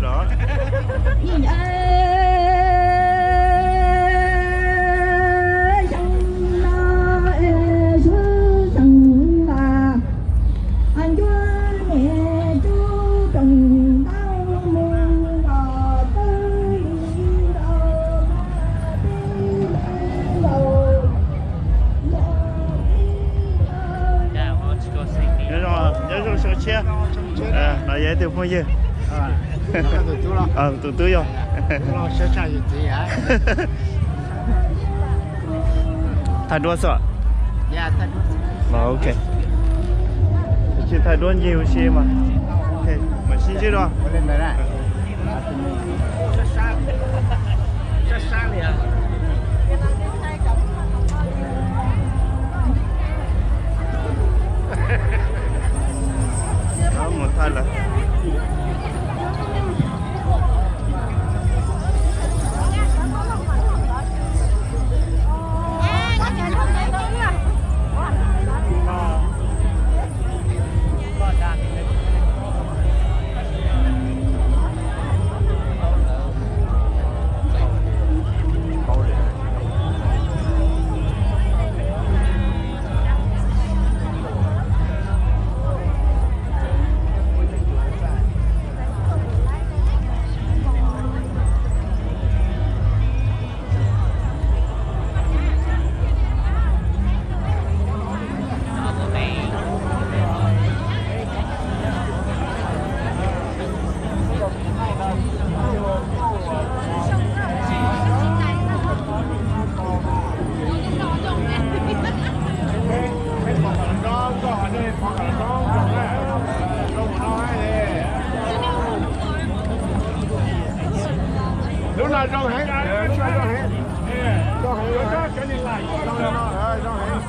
Nyob zoo, nyob zoo sawv tshiab. No yog ib tug phooj ywg. Tus tub yog. Thaij duab xwb. Ok. Tsis thaij duab ncig ua si mas. Mam sib ntsib dua. Mus thaij lawm. Lub no zoo heev, zoo heev, zoo heev, zoo heev.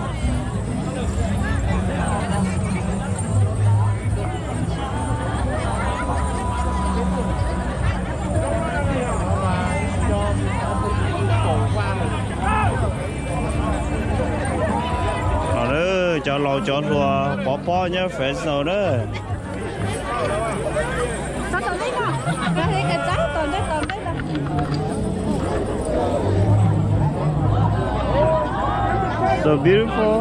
Cov laus cov hluas pov pob nyob Fresno na. So beautiful.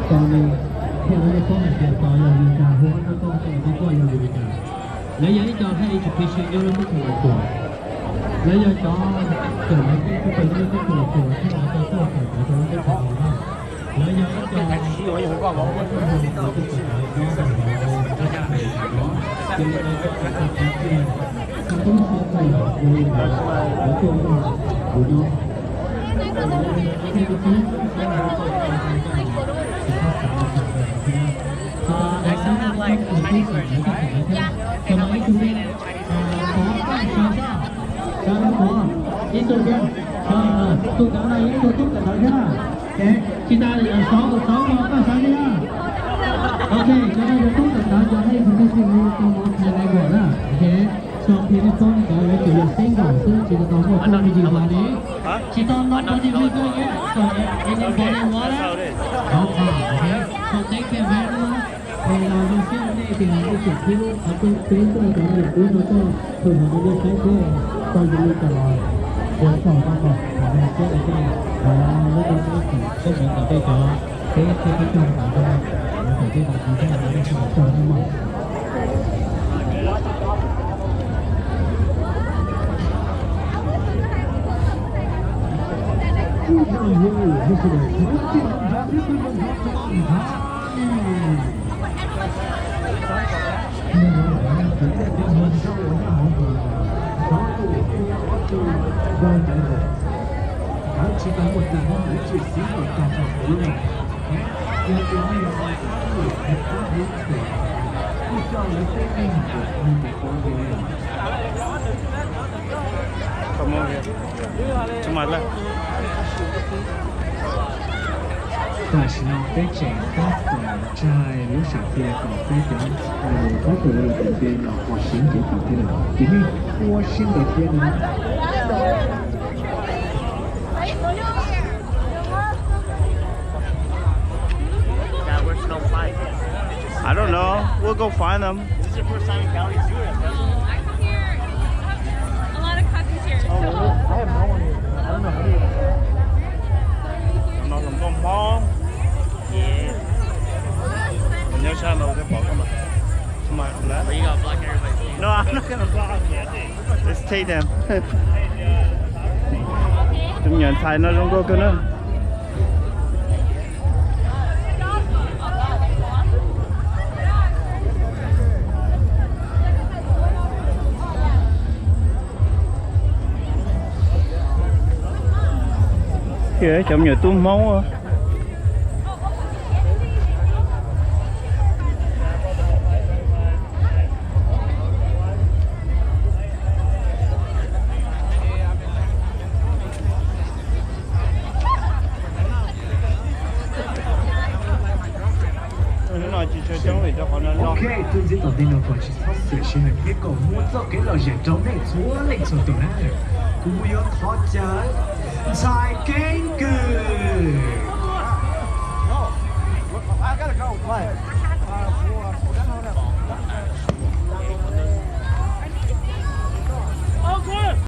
Tos nws, thiaj li paub hais tias tos yog Yus Kas, hu ob rab koj, hu ob rab koj yog Yus Kas. Lawv yog ib co higher education nyob lub teb chaws Los Tsuas. Lawv yog cov kawm ntawv teb chaws nyob lub teb chaws Los Tsuas thiab lawv tau tuaj kawm ntawv rau lub teb chaws no na. Lawv yog ib co Ib tug thiab, tus ntawd no yog ib tug tub kawm ntawv thiab na. Tsis tas li, sov sov ko koj sov li na. Ok, cov no yog tub kawm ntawv, cov higher education tau mus Thailand na. Ok, so phim nej paub nej cov yuav tsum yog single xwb, tsis tau muaj family li. Tsis tau no family li yet, so anybody want it? Ok, so thank you very much. Es los zoo siab rau nej tias nej tseem pib lub qhov peb tuaj cov niam tub no tuaj, thaum no nej saib seb tau zoo li cas los ua tsaug koj kom thov zoo siab rau tej lub teb chaws, teb chaws tom tej cov peb thiab peb coj ntawd rau, los kom tej ntawd tsis txhob ua nej sawv daws tsaug nej mog. Tam sim no peb tseem tab tom tsaig lub sam thiaj kom peb cov, peb tus los tus npe los ua siab ntev tau thiab lawm, ces nej ua siab ntev thiab na. Yeah, where's no flight? I don't know. We'll go find them. This is your first time in Cali too, right? No, I come here. I have a lot of coffee here. Oh, really? I have no one here. I don't know any of them. Nyob sab no thiab pom koj mas. But you gotta block everybody. No, I'm not gonna block. Let's take them. Cov me nyuam ntxhais no zoo nkauj kawg na. Cov me nyuam tub Hmoob. Hnub no tsis tshua coob vim rau qhov no no. Ok, tus ntsiv tom ntej no kom tsis txhob xwm sij hawm thiab kom muaj txoj kev lom zem rau nej txhua leej txhua tus na. Kuv yuav thov caw ntxhais Keeb Kwm.